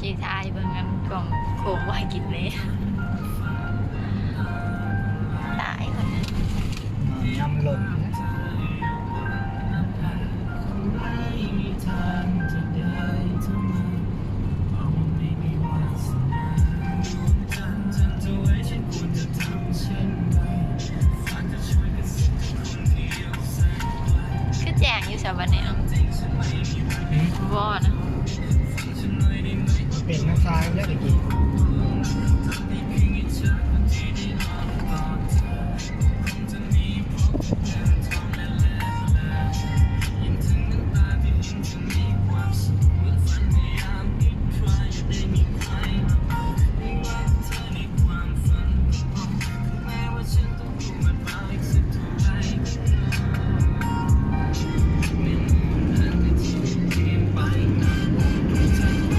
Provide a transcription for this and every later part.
ຊິຖ່າຍເບິ່ງອັນກອງໂຄກບໍ່ໃຫ້ກິນເດ້ ຕາຍຄົນນັ້ນ ຍຳລົດ ຄືແຈ້ງຢູ່ຊະບັດນີ້ເນາະ ບໍ່ນະ ເປັນນ້ຳຊາເດ້ຕະກີ້.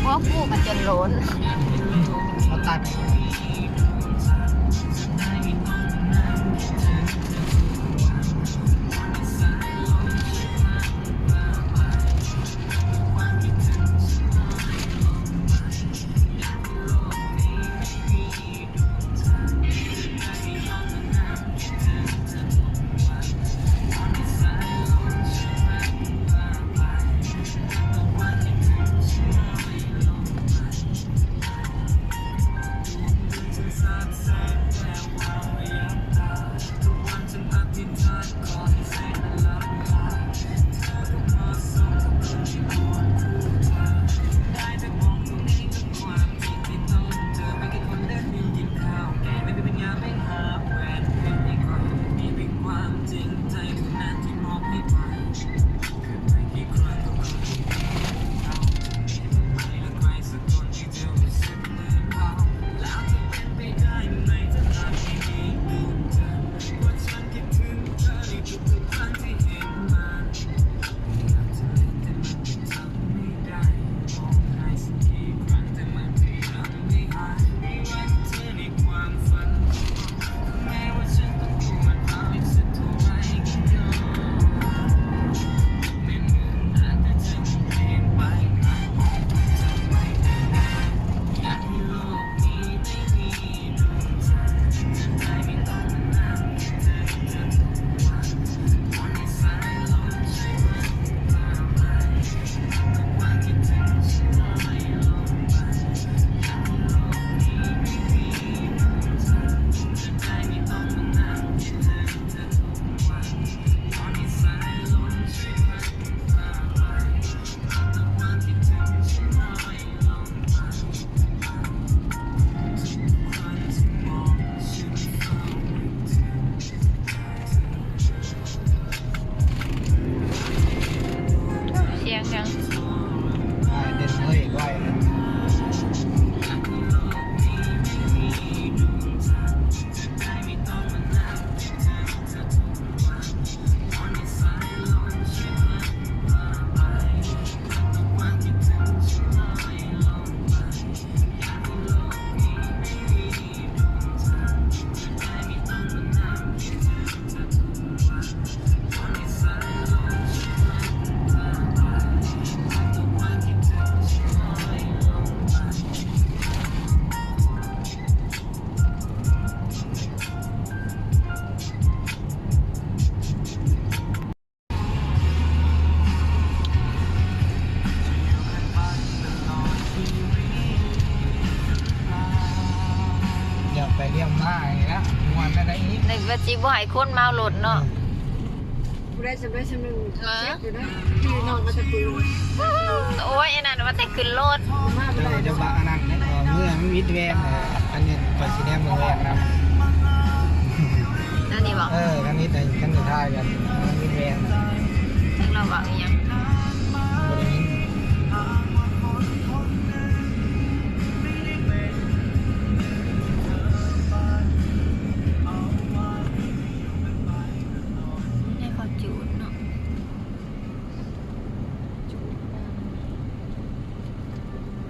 ພວກກູກະຈົນໂລນ ເຂົາຕັດ. ສຽງຫຍັງ? ອ້າຍເຕັ້ນເລີຍ ໄວເລີຍ.ດຽວໄປດຽວມານີ້ລະ ມ່ວນແນວໃດອີກ? ນຶກວ່າຊິບໍ່ໃຫ້ຄົນເມົາລົດເນາະ. ອືມ ຜູ້ໃດສຳເລັດສຳເລັດ ເອີ ເຈັບຢູ່ເດ້ ພີ່ນ້ອງມາແຕ່ປືນ. ໂອ້ຍ ອັນນັ້ນວ່າແຕ່ຂຶ້ນລົດ ມາບໍ່ໄດ້ ເຈົ້າ ເຈົ້າ ເຈົ້າ ອັນນັ້ນເດ້ ເອີ ເມືອມັນວິດແວງ ເອີ ອັນນີ້ຂ້ອຍຊິແນມເບິ່ງແວງນຳ ອັນນີ້ບໍ່? ເອີ ຄັນນີ້ ຄັນນີ້ຖ່າຍກັນ ມັນວິດແວງ ຈັ່ງລາວເວົ້າອີ່ຫຍັງ ບໍ່ໄດ້ຍິນ. ໃຫ້ເຂົາຈູດເນາະ ຈູດມາ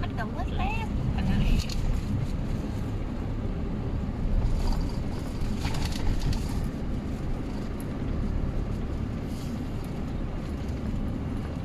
ມັນກະໝົດແລ້ວ ອັນນັ້ນເອງ. ເ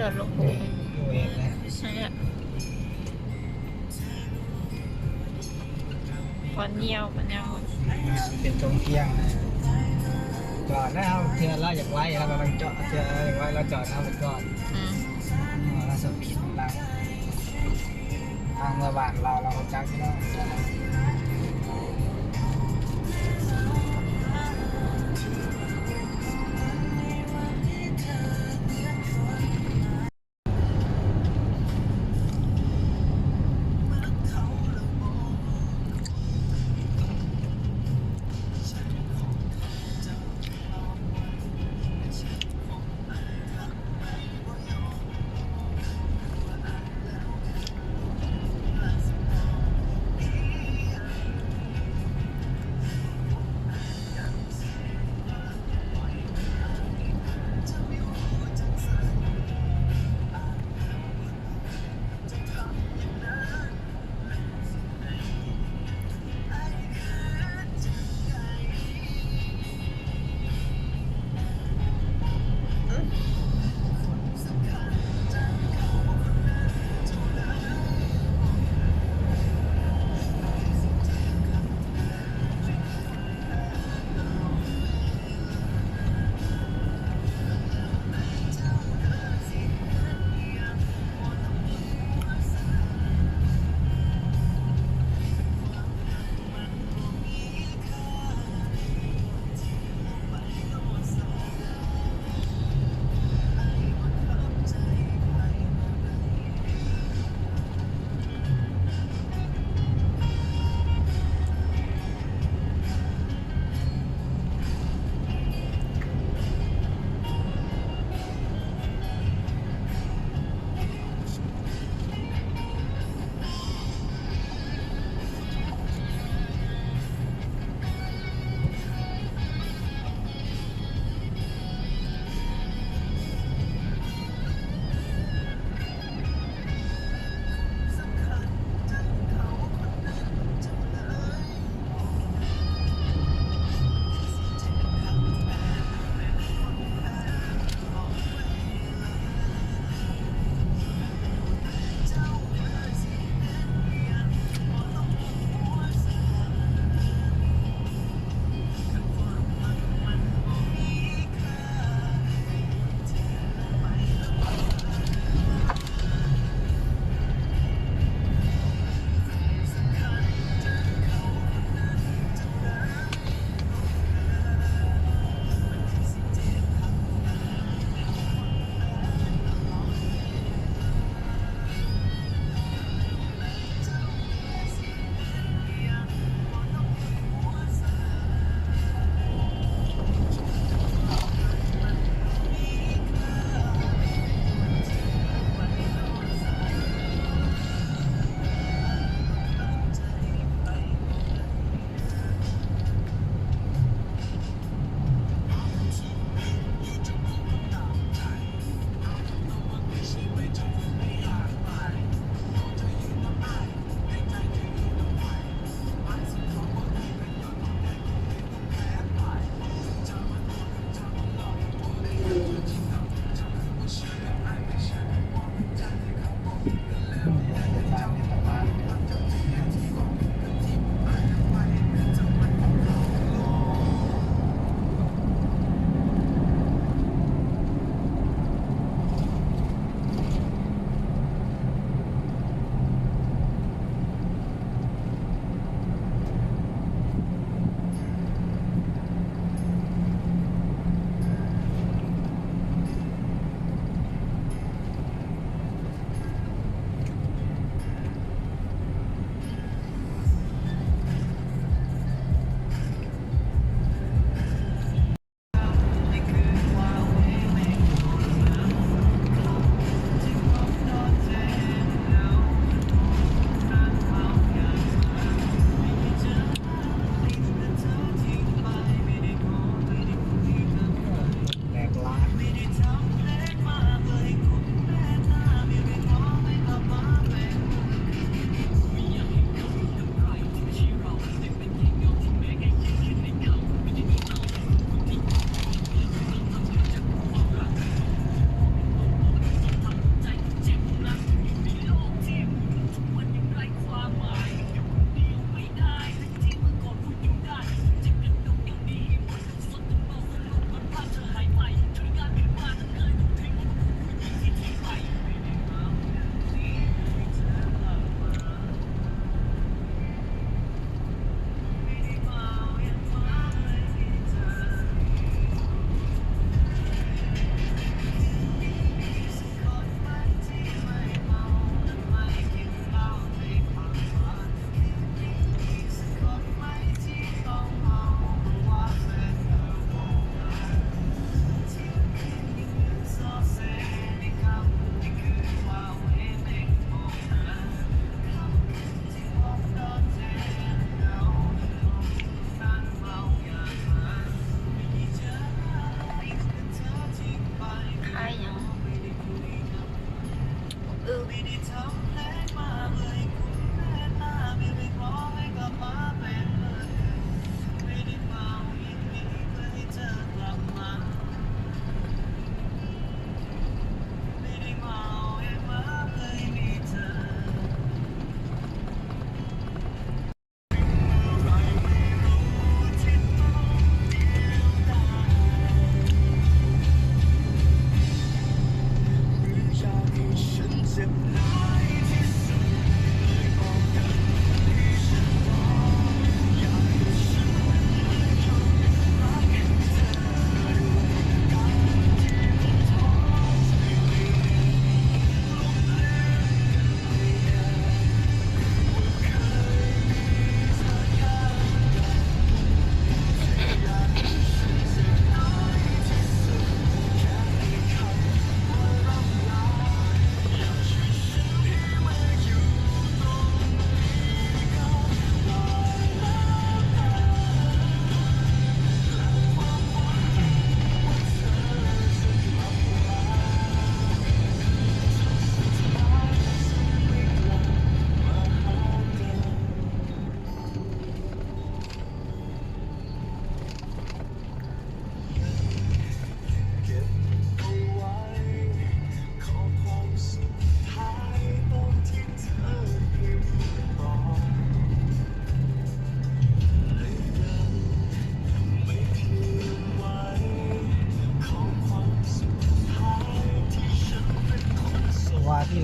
ຈອດລົງໂພງ ຢູ່ເອງແຫຼະ ນັ້ນແຫຼະ ບ່ອນຍ່ຽວ ບ່ອນຍ່ຽວ ເປັນທົ່ງທ່ຽງ ຈອດແລ້ວ ເທື່ອລາວຢາກໄວ ລາວກຳລັງຈອດ ເທື່ອລາວຢາກໄວ ລາວຈອດ ເຮົາໄປກ່ອນ ອືມ ເອີ ລາວສະປີດນຳ ທາງເມືອບ້ານລາວ ລາວຮູ້ຈັກຢູ່ແລ້ວ.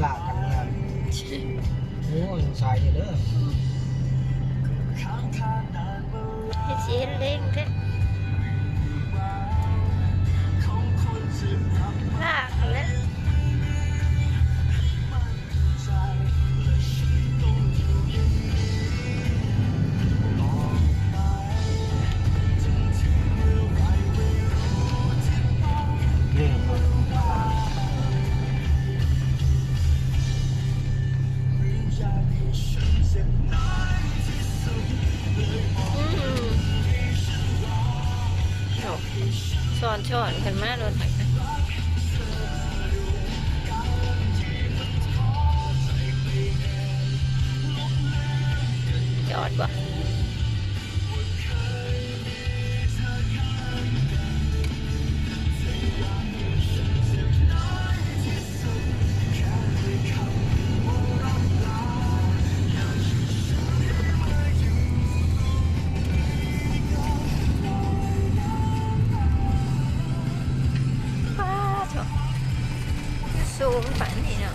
ລາກກັນເມືອ ໂອ້ ສາຍຢູ່ເດີ ເຮັດຊິເຮັດເລັ່ງແທ້ ລາກຫັ້ນແຫຼະ. ອືມ ຊ້ອນໆ ຂຶ້ນມາໂລດ ຈອດບໍ່? ປ້າໂທ້ ຄືສູງປານນີ້ເນາະ.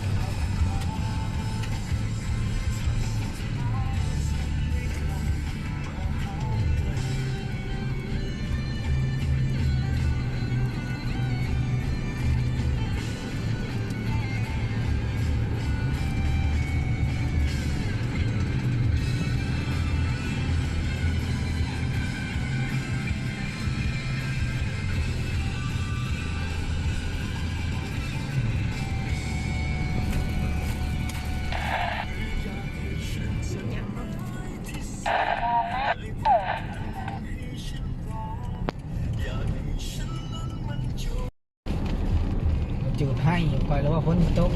ຈູດໃຫ້ຂ້ອຍ ຫຼືວ່າຝົນຕົກ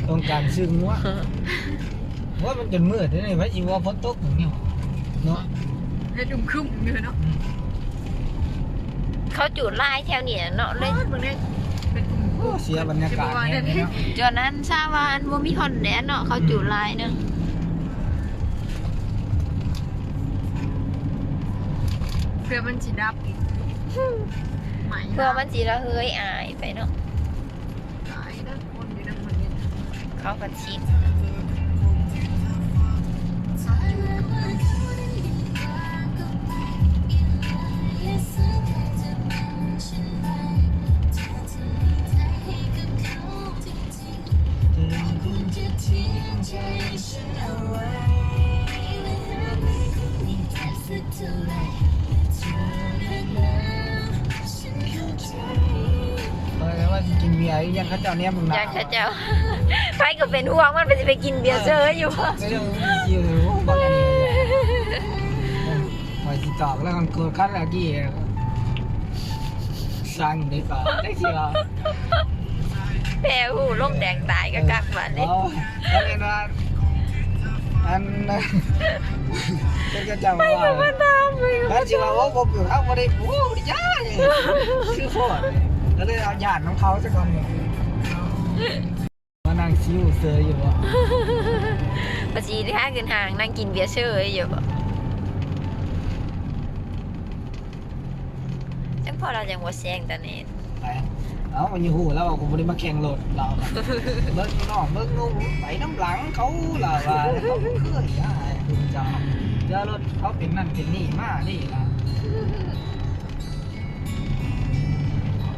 ຕ້ອງການຊື້ງົວ. ໂອ້ຍ ມັນຈົນມືດເດ້ນີ້ ໃຜຊິວ່າຝົນຕົກນີ້ເນາະ ເຮັດອຶມຄຶມຢູ່ເນາະ. ອືມ ເຂົາຈູດຫຼາຍແຖວນີ້ເນາະ ເລີຍ ໂອ້ ເສຍບັນຍາກາດແຮງເນາະ. ຈອນນັ້ນຊາວວ່າອັນບໍ່ມີຮອດແດດເນາະ ເຂົາຈູດຫຼາຍເນາະ. ເພື່ອມັນຊິດັບ ໄໝ້ ເພື່ອມັນຊິລະເຫີຍອາຍໄປເນາະ. ເຂົາກໍຊິ ເອີ ວ່າຊິກິນເບຍ ຢ້ານເຂົາເຈົ້າແນມເບິ່ງໜ້າ ຢ້ານເຂົາເຈົ້າ ໃຜກໍເປັນຫ່ວງມັນ ໄປຊິໄປກິນເບຍເຊີຢູ່ບໍ່? ເອີ ຢູ່ ບັກອັນນີ້ ຂ້ອຍຊິຕອກແລ້ວ ມັນໂກດຄັນແລ້ວກີ້ ສັ່ງໄດ້ປາ ໄດ້ຊິວ່າ ແຜ່ຫູລົງແດງຕາຍກະກັກບາດນີ້. ເອີ ເວົ້າ ເຂົາເອີ້ນວ່າ ອັນ ເພິ່ນກໍຈະວ່າ ມັນຊິວ່າ ໂອ້ ບໍ່ເປັນ ເຮົາບໍ່ໄດ້ ໂອ້ ບໍ່ໄດ້ຢ້ານ ຄືໂພດ ກໍເລີຍເອົາຢ້ານນຳເຂົາຊະກ່ອນ ມານັ່ງຊິວເຊີຍຢູ່ບໍ່? ວ່າຊິຫາຂຶ້ນຫ້າງນັ່ງກິນເບຍເຊີຍຢູ່ບໍ່? ຈັ່ງພໍລາວຈັ່ງບໍ່ແຊງຕາແນ່. ໄປ ເອົ້າ ມັນຍັງຮູ້ແລ້ວວ່າກູບໍ່ໄດ້ມາແຂ່ງລົດລາວ ເບິ່ງນ້ອງເບິ່ງໜຸ່ມໄປນຳຫຼັງເຂົາ ລາວວ່າເຂົາເຄີຍ ອາຍເຂົາເຈົ້າ ເຈົ້າລົດເຂົາເປັນນັ້ນເປັນນີ້ມານີ້ລະ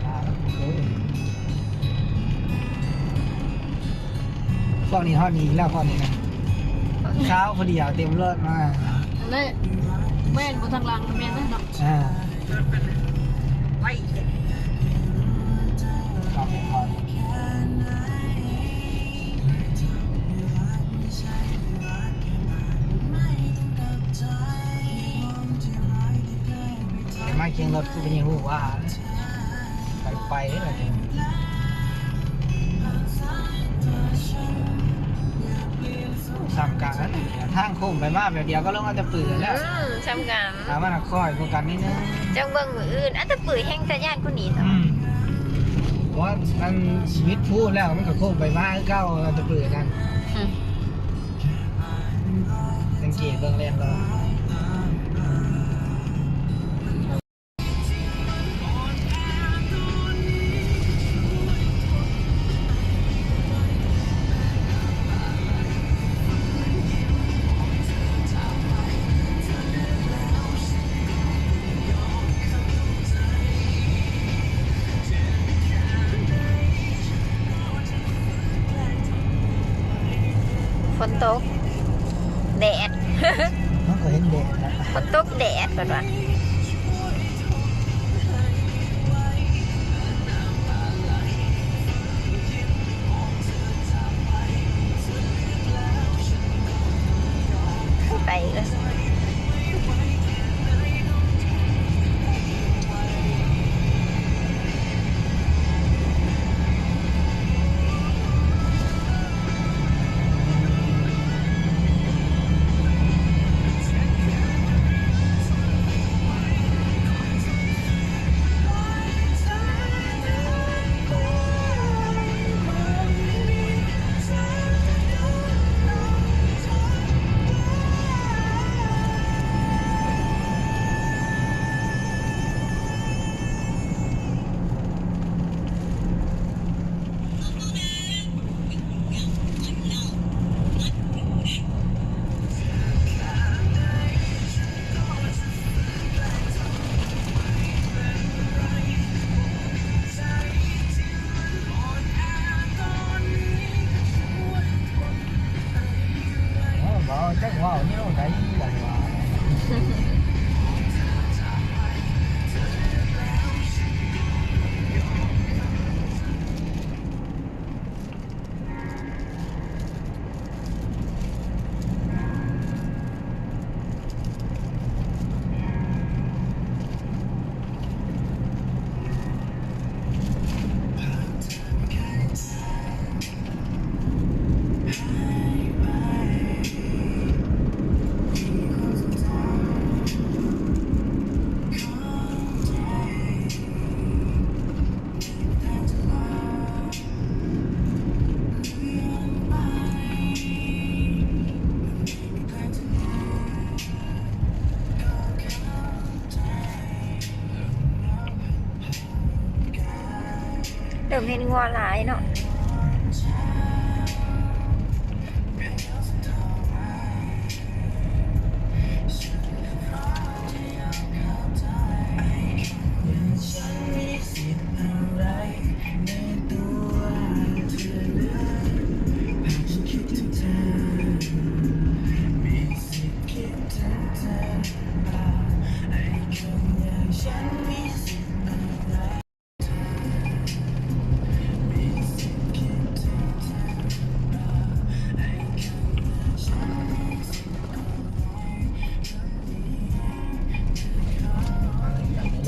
ລາວເຄີຍ. ພວກນີ້ຮອດນີ້ແລ້ວ ພວກນີ້ນະ ຊາວຜູ້ດຽວເຕັມລົດມາ ອັນນີ້ແມ່ນບໍ່ ທາງຫຼັງແມ່ນເນາະ ອ່າ ໄວ້ ມາຄຽງລົດຄືເປັນຫຍັງຮູ້ວ່າ ໄປ ໄປເດ້ລະ ສ່ຳກັນນັ້ນແຫຼະ ທາງໂຄ້ງໄປມາແບບດຽວກັບລົງອັດຕະປືແລ້ວ ອືມ ສ່ຳກັນ ຖ້າມັນຄ່ອຍກວ່າກັນໜ້ອຍໜຶ່ງ ຈັ່ງເບິ່ງມື້ອື່ນ ອັດຕະປືແຮ່ງຕາຢ້ານກວ່ານີ້ ອືມ ເພາະວ່າມັນມິດພູແລ້ວ ມັນກໍໂຄ້ງໄປມາຄືເກົ່າ ອັດຕະປືນັ້ນ ອືມ ສັງເກດເບິ່ງແລ່ນລອງ. ຕົກແດດ ເຮົາກໍເຫັນແດດນະ ຝົນຕົກແດດ ເພິ່ນວ່າ. ໄປເອີຍ. ໂອ້ ບໍ່ຈັກເວົ້າແນວໃດກັນວ່າ. ເລີ່ມເຫັນງົວຫຼາຍເນາະ.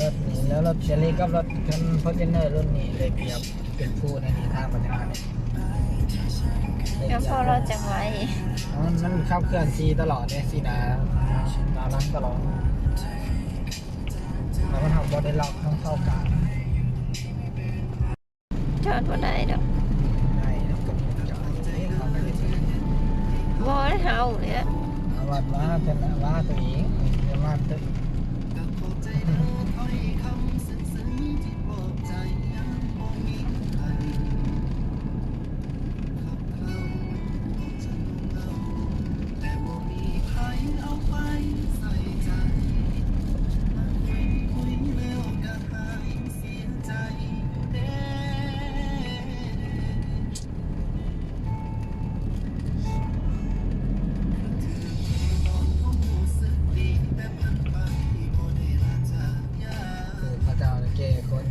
ລົດນີ້ ແລ້ວລົດເຊລີກັບລົດຄັນຟໍຈູນເນີລຸ້ນນີ້ໄດ້ປຽບ ເປັນຜູ້ໃນນີ້ທາງມັນຈະ ແລ້ວພໍເຮົາຈະໄວ ມັນ ມັນຂັບເຄື່ອນທີ່ຕະຫຼອດເດ້ ທີ່ໜ້າ ໜ້າຫຼັງຕະຫຼອດ ແລ້ວມັນຫາກບໍ່ໄດ້ລັອກທາງເຂົ້າກາງ. ຈອດບໍ່ໄດ້ດອກ ໄດ້ດອກ ຈອດ ເຮົາໄປເຮັດ ບໍ່ໄດ້ເຮົາເລີຍ ເອົາວັດວ່າເປັນວ່າຕົວເອງ ເປັນວ່າຕົວເອງ. ເຂົາເຈົ້າແກ່ຄົນ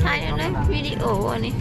ຖ່າຍແນວໃດ ວິດີໂອອັນນີ້. ເ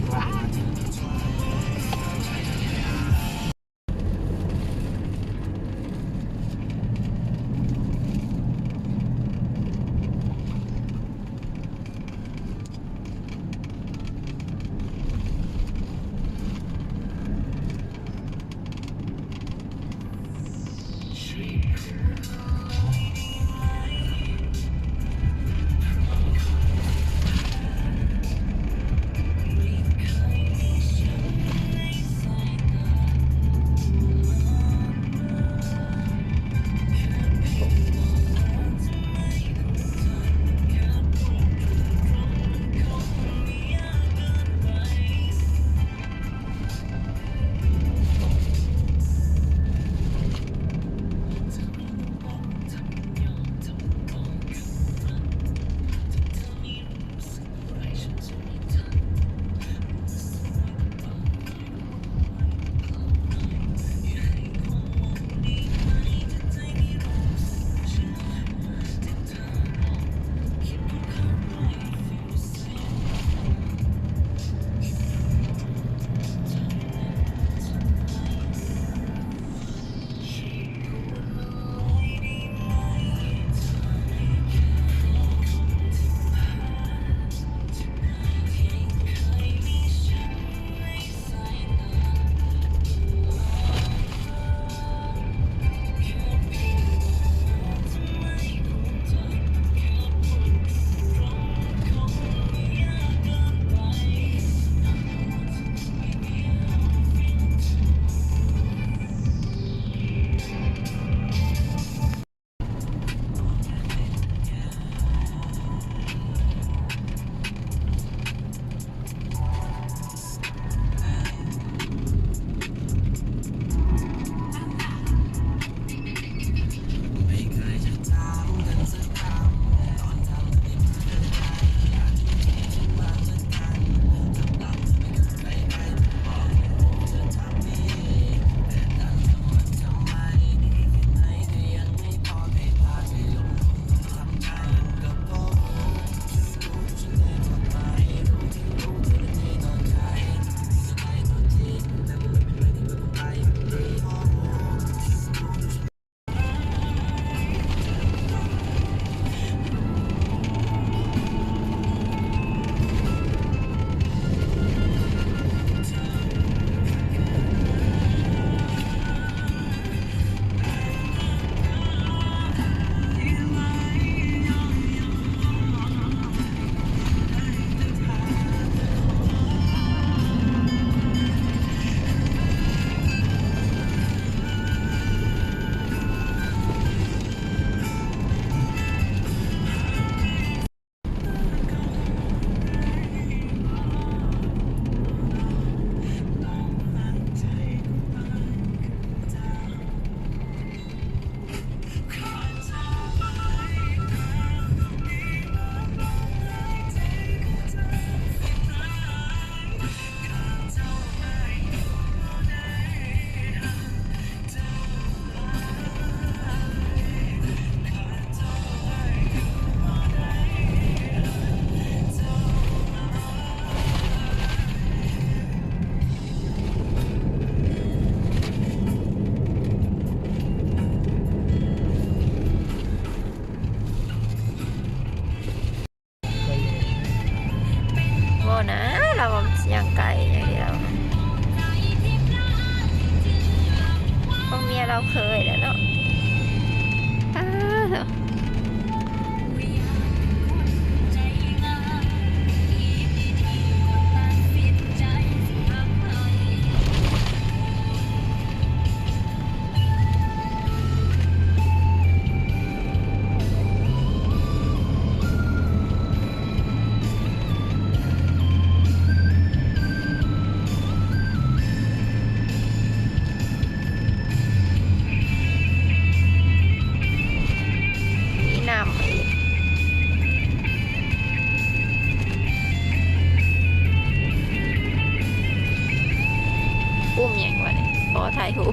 ໄດ້ຮູ້.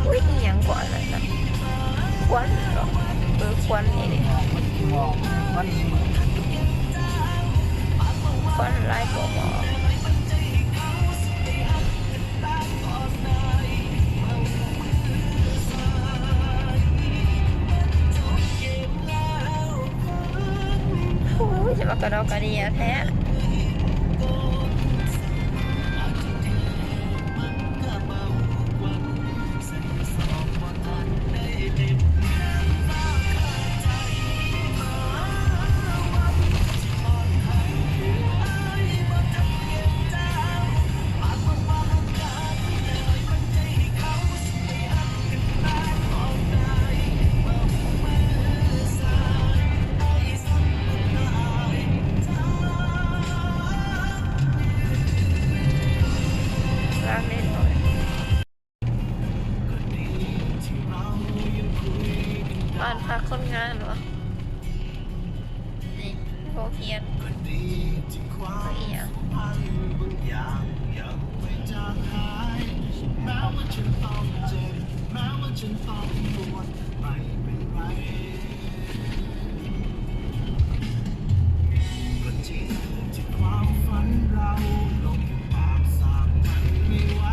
ອຸ້ຍ ອີ່ຫຍັງກວ່ານັ້ນນະ ຄວັນເນາະ ເອີ ຄວັນນີ້ເດ້ ຄວັນ ຄວັນຫຼາຍກວ່າໝໍ້. ໂອ້ຍ ຈະມາກະດອກກະເດຍແທ້. ບ້ານພັກຄົນງານຫວາ? ນີ້ ໂຮງຮຽນ ອີ່ຫຍັງ? ກໍຈິງທີ່ຄວາມຝັນເຮົາລົງປາກສ້າງມັນໄມ່ໄຫວ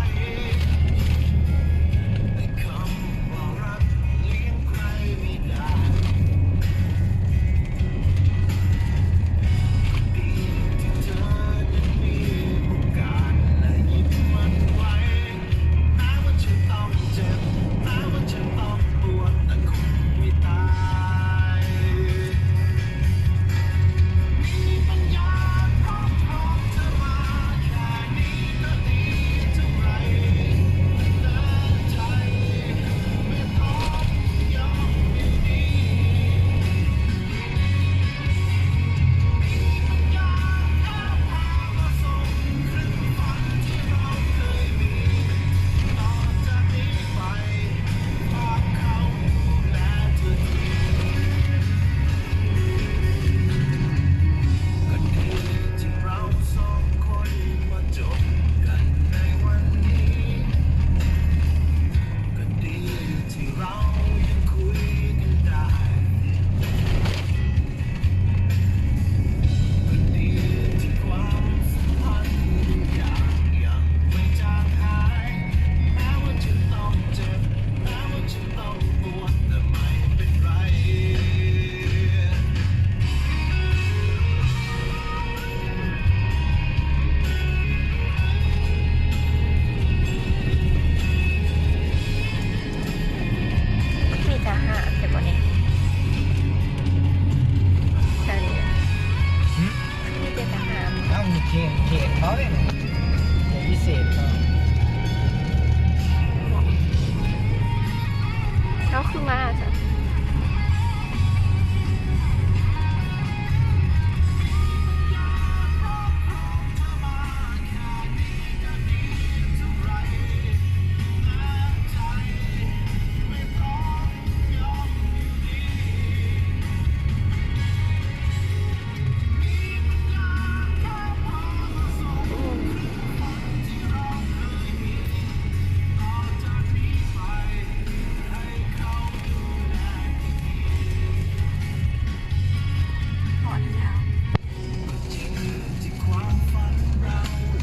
ແຕ່ຄຳວ່າ ເຮົານີ້ ໂຕພິເສດເນາະ. ເຮົາຄືມາຊະ.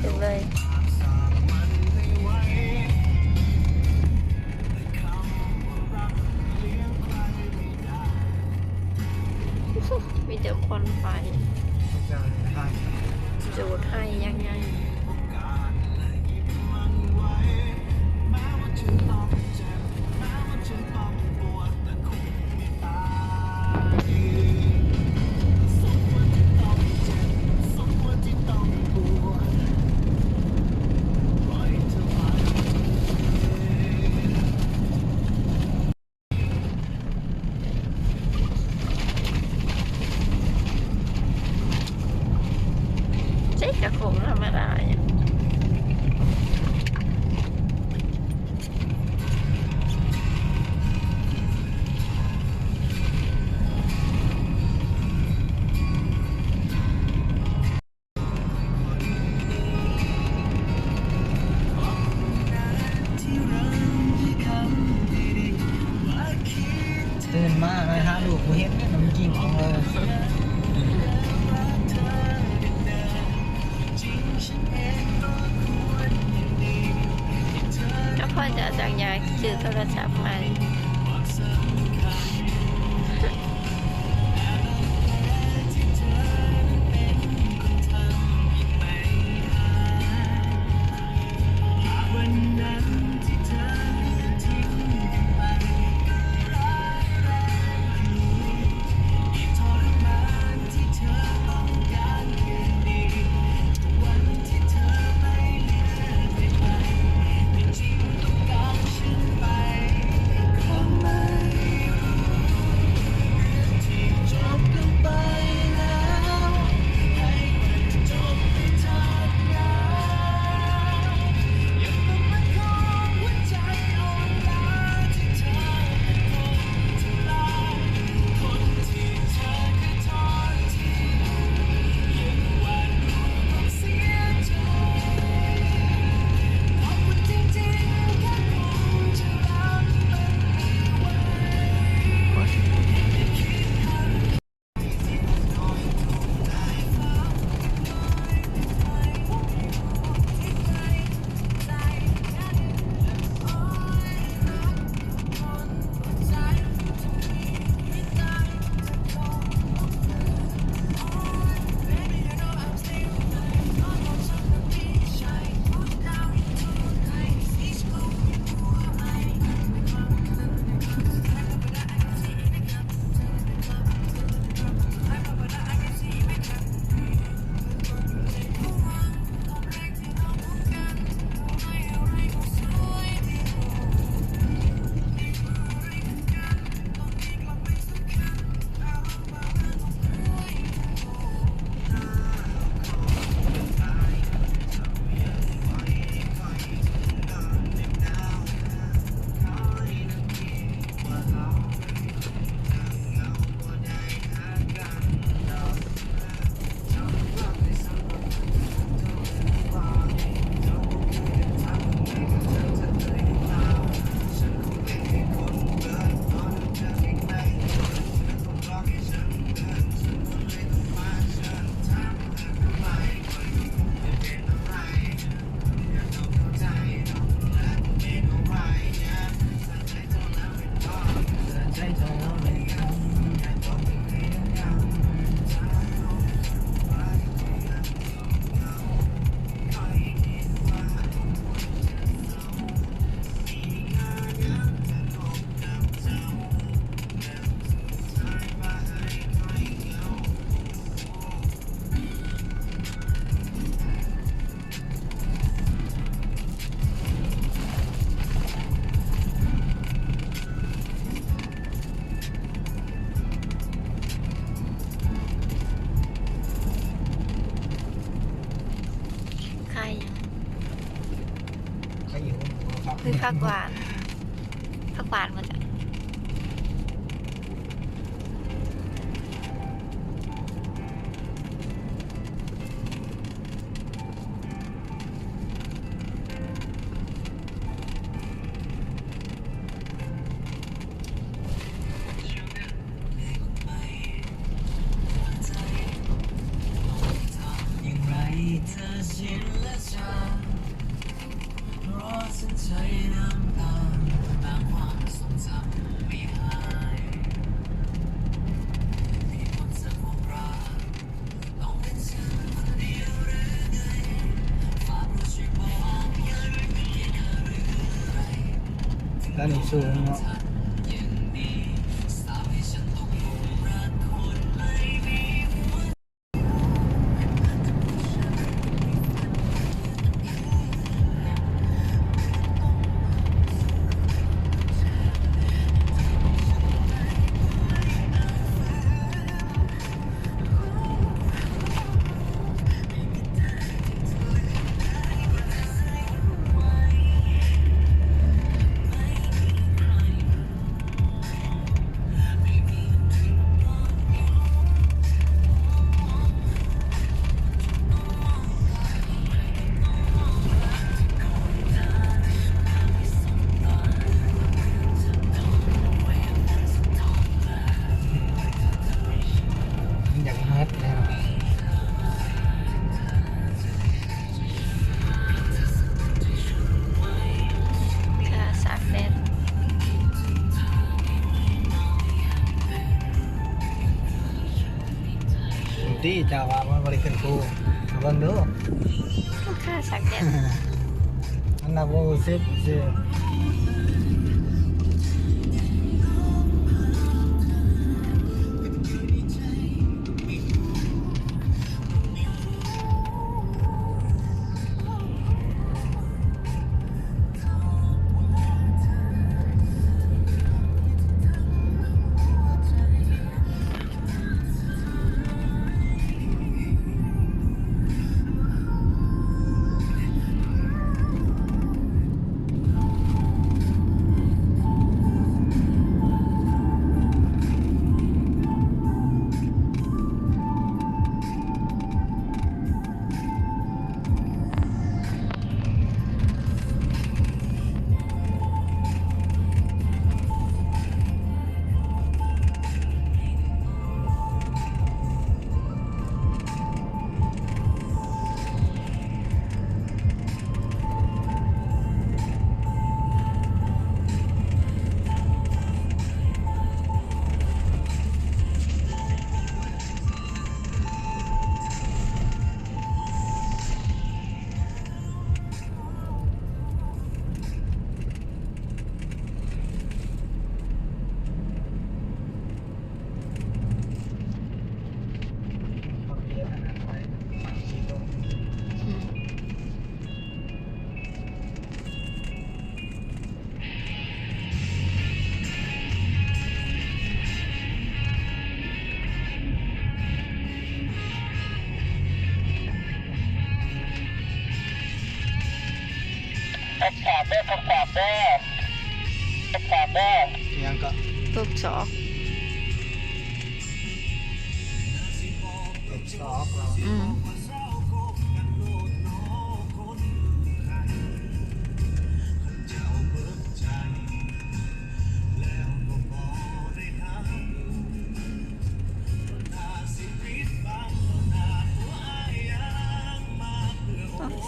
ເປັນເລີຍ ມີແຕ່ຄວັນໄຟ ຈູດໄຮ່ຢ່າງໃຫຍ່. ເຈັກກະຄົງທຳມະດາ. ຕື່ນມາໄປຫາລູກບໍ່ເຫັນເດ້ ມັນກິນຂອງເລີຍ. ຄືຜັກຫວານ ຜັກຫວານບໍ່ຈັກ. ອັນນີ້ສູງເນາະ. ຢາກເໝິດແລ້ວ. ຄ່າສາກແດດ ຕິ ເຈົ້າວ່າມັນບໍ່ໄດ້ຂຶ້ນພູ ເບິ່ງດູ ຄ່າສາກແດດ ມັນນັບບໍ່ສິບຊື່. ທົດສອບເດີ ທົດສອບເດີ ທົດສອບເດີ. ອີຫຍັງເກາະ? ທົດສອບ ທົດສອບເນາະ. ອືມ.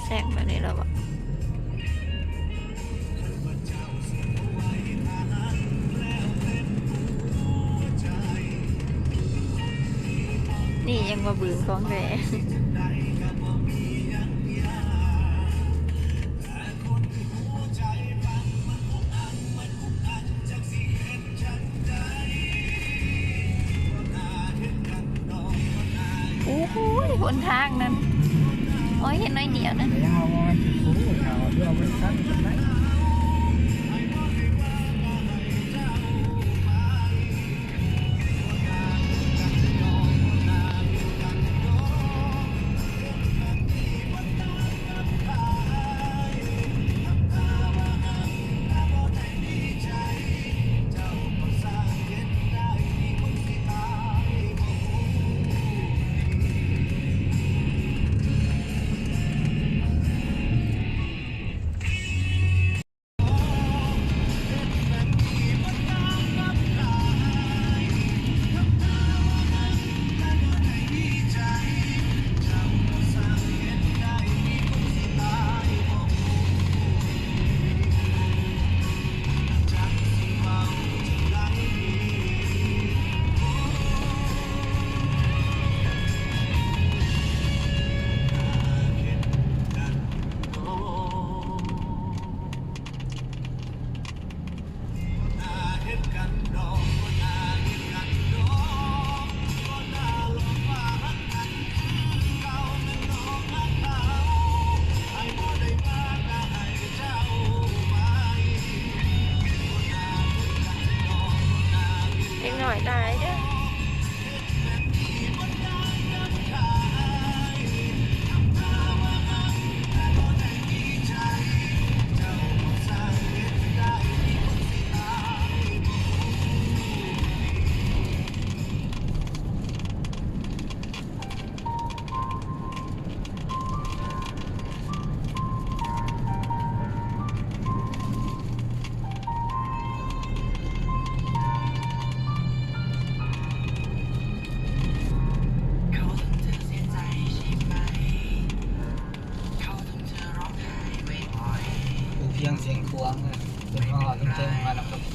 ແຊງແບບນີ້ແລ້ວບໍ່? ນີ້ຍັງວ່າບືນຂອງແທ້. ໂອ້ໂຫ ຫົນທາງນັ້ນ ໂອ້ຍ ເຫັນໜ້ອຍດຽວໜຶ່ງ.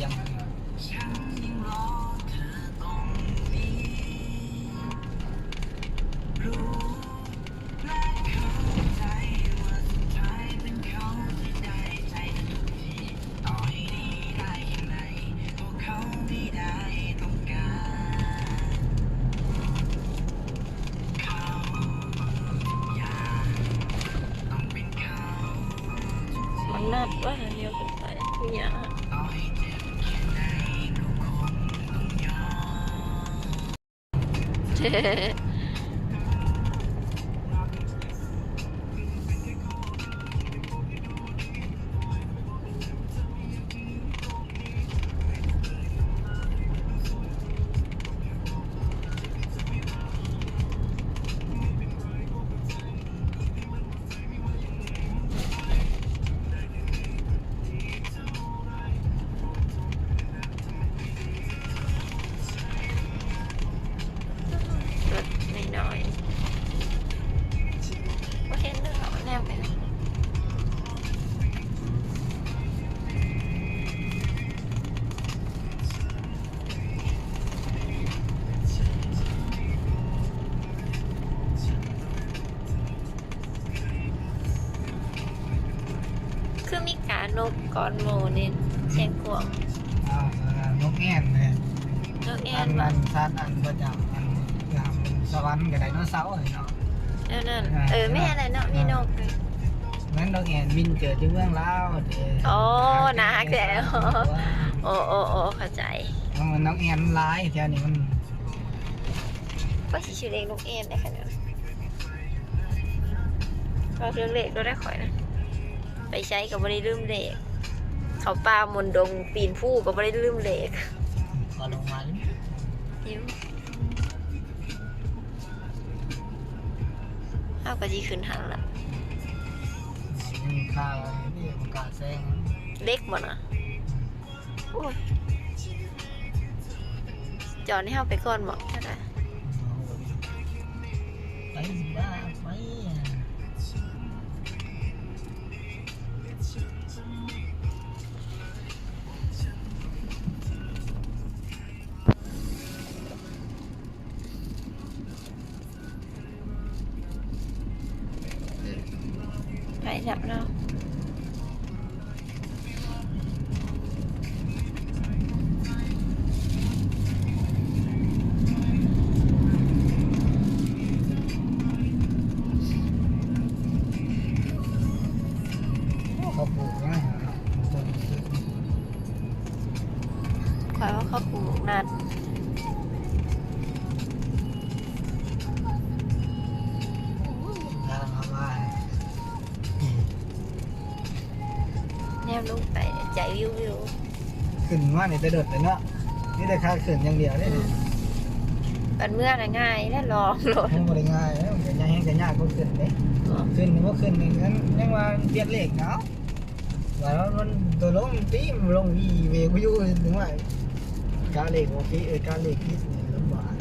ຽມ ມັນນັດວ່າແນວເປັນໄປ ມີຫຍັງ ລົດນ້ອຍໆ ບໍ່ເຫັນເດີ ເຮົາແນມໄປ. ຄືມີການົກກ່ອນໝູ່ນີ້ ສຽງກວາງ ອ່າ ນົກແອ່ນເດ້ ນົກແອ່ນ ອັນ ອັນ ສັດອັນປະຈຳ ອັນ ສະຫວັນກັບໄດໂນເສົາເນາະ ແນວນັ້ນ ອ່າ ເອີ ແມ່ນແຫຼະເນາະ ມີນົກ ແມ່ນນົກແອ່ນບິນເກີດຢູ່ເມືອງລາວເດ້ ໂອ້ ໜ້າຮັກແທ້ ໂອ້ ໂອ້ ໂອ້ ເຂົ້າໃຈ ເອົາ ນົກແອ່ນມັນຫຼາຍແຖວນີ້ ມັນ ຂ້ອຍຊິຊື້ເລກນົກແອ່ນໄດ້ຂະໜາດ ເວົ້າເລື່ອງເລກໂລດໄດ໋ຂ້ອຍນະ ໄປໃສກໍບໍ່ໄດ້ລືມເລກ ເຂົ້າປ່າມົນດົງປີນພູກໍບໍ່ໄດ້ລືມເລກ ກໍລົງມາຢູ່ ເຮົາກໍຊິຂຶ້ນຫັ້ນລະ ເລກບໍ່ນະ? ໂອ້ຍ ຈອດໃຫ້ເຮົາໄປກ່ອນບໍ? ໄປ ໄປ ໄປແລ້ວເນາະ ໂອ້ ເຂົາປູກນະ ຂ້ອຍວ່າເຂົາປູກນະ ແນມລົງໄປໃຈວິວໆ ຂຶ້ນມານີ້ແຕ່ດົນເລີຍເນາະ ມີແຕ່ຂາຂຶ້ນຢ່າງດຽວເດ້ ອືມ ບັດເມືອນະງ່າຍແລ້ວ ລອງໂລດ ມັນບໍ່ໄດ້ງ່າຍແລ້ວ ມັນກໍຍັງ ແຮ່ງກໍຍາກກວ່າຂຶ້ນເດ້ ອໍ ຂຶ້ນບໍ່ຂຶ້ນນີ້ ຍັງວ່າປຽກເລກເນາະ ວ່າມັນຕົວລົງຕີ ມັນລົງອີເວກູຢູ່ ເຖິງວ່າກະເລກໂອເຄ ເອີ ກະເລກຜິດນີ້ລຳບາກ.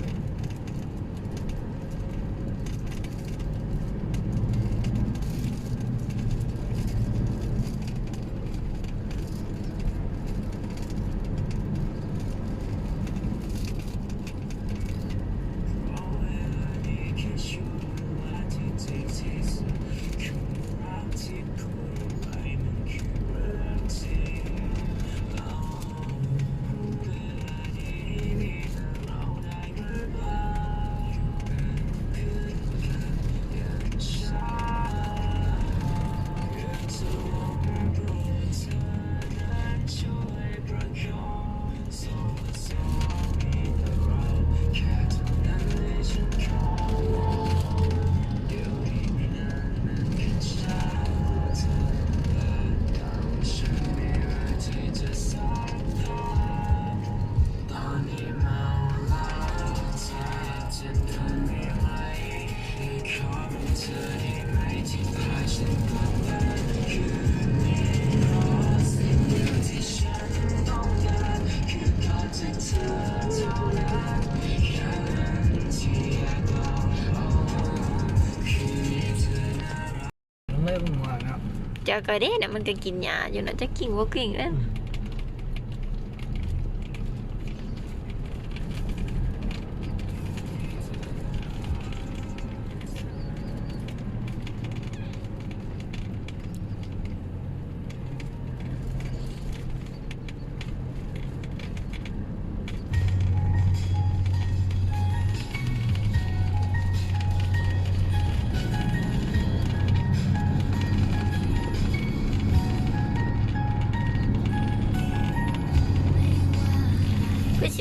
ເຈົ້າກໍເດ້ນະ ມັນກໍກິນຫຍ້າຢູ່ນະ ຈັກກິນບໍ່ກິນເດ້.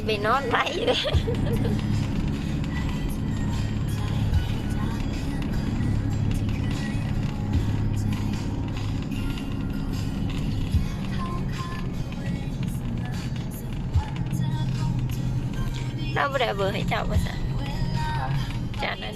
ໄປນອນໄວເດ້. ລາວບໍ່ໄດ້ເອົາເບີໃຫ້ເຈົ້າບໍ່ຊະ? ຈາກນັ້ນ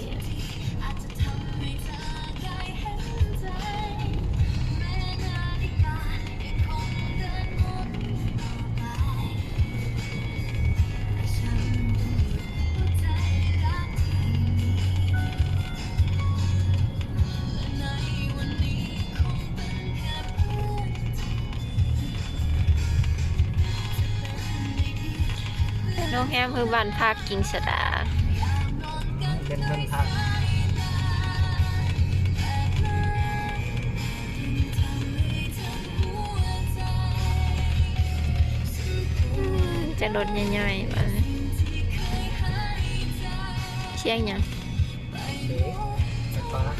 ໂຮງແຮມຄືບ້ານພັກກິງສະດາ ເປັນບ້ານພັກ. ຈະລົດໃຫຍ່ໆ ບາດນີ້ ສຽງຫຍັງ? ເບ ໄຟຟ້າ.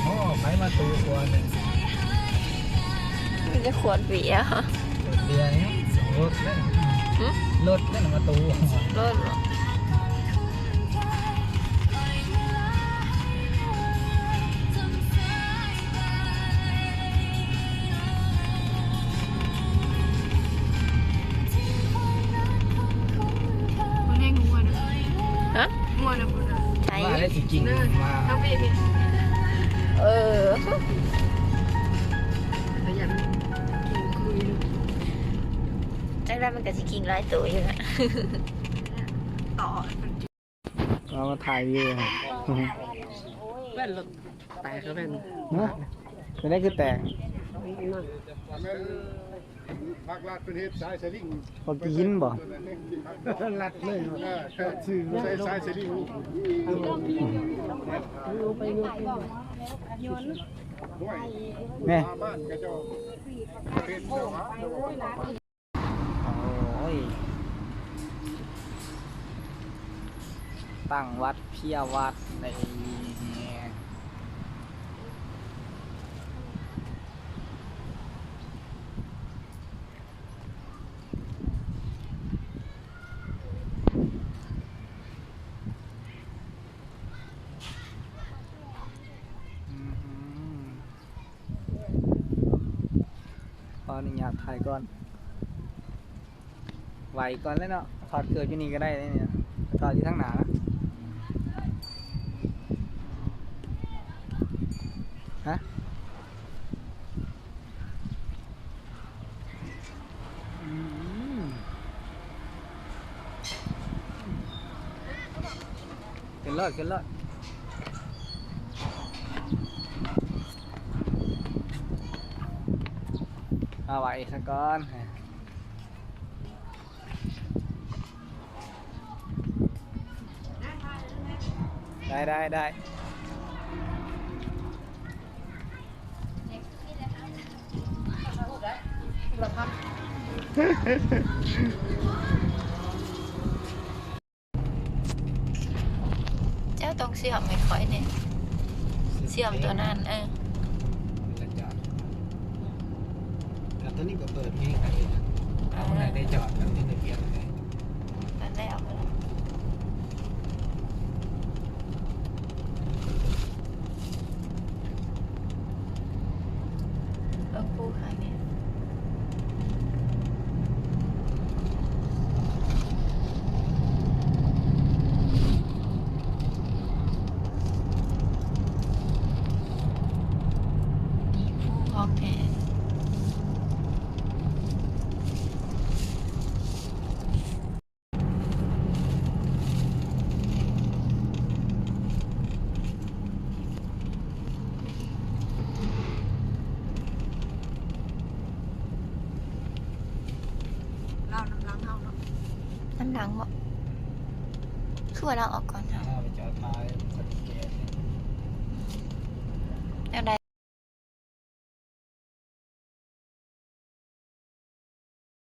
ໂອ້ ໃຜມາຕູຂວດນີ້? ມີແຕ່ຂວດເບຍ. ເບຍຫຍັງ? ລົດເດ້. ຫຶ? ລົດເດ້ມາຕູ. ລົດເນາະ. ບໍ່ແຮງງົວນະ. ຮະ? ງົວນະພຸ້ນນະ. ໃສ? ວ່າແລ້ວຊິກິນມາ. ເອີ ຂະຫຍັນກິນຄຸຍ. ຈັກໄດ້ມັນກະຊິກິນຫຼາຍໂຕຢູ່ນະ. ຕໍ່ ເອົາມາຖ່າຍວິວໃຫ້. ແວ່ນລົດແຕກແລ້ວແວ່ນ. ຮະ? ເປັນໄດຄືແຕກ? ແມ່ນ ພາກລັດເພິ່ນເຮັດສາຍສະລິງ ເຂົາກິນບໍ່? ລັດເລີຍ. ເອີ ໃສ່ສາຍສະລິງ. ແມ່ ບ້ານຂະເຈົ້າເຮັດ. ໂອ້ຍ ຕັ້ງວັດເພຍວັດເລີຍ. ຂໍອະນຸຍາດຖ່າຍກ່ອນ ໄຫວກ່ອນແລ້ວເນາະ. ຖອດເກີບຢູ່ນີ້ກໍໄດ້ເດ້ນີ້ ຖອດຢູ່ທາງໜ້ານະ. ຮະ? ອືມ ຂຶ້ນລົດ ຂຶ້ນລົດ. ເອົາໄວ້ສາກ່ອນ. ໄດ້ ໄດ້ ໄດ້. ເຈົ້າຕ້ອງເຊື່ອມໃຫ້ຂ້ອຍແດ່. ເຊື່ອມຕົວນັ້ນ ເອີ ແລ້ວຈອດ. ແລ້ວຕົວນີ້ກໍເປີດແຮງໄດ້ນະ. ເອົາ ເອົາໄດ້ ໄດ້ຈອດ ແລ້ວຕົວນີ້ໄດ້ປ່ຽນໄດ້. ນັ້ນແຫຼະ ເອົາໄປແລ້ວ. ເອົາປູຂ້າງນີ້. ຫຼັງບໍ່? ຄືວ່າລາວອອກກ່ອນເຮົາ. ເຮົາໄປຈອດຖ່າຍ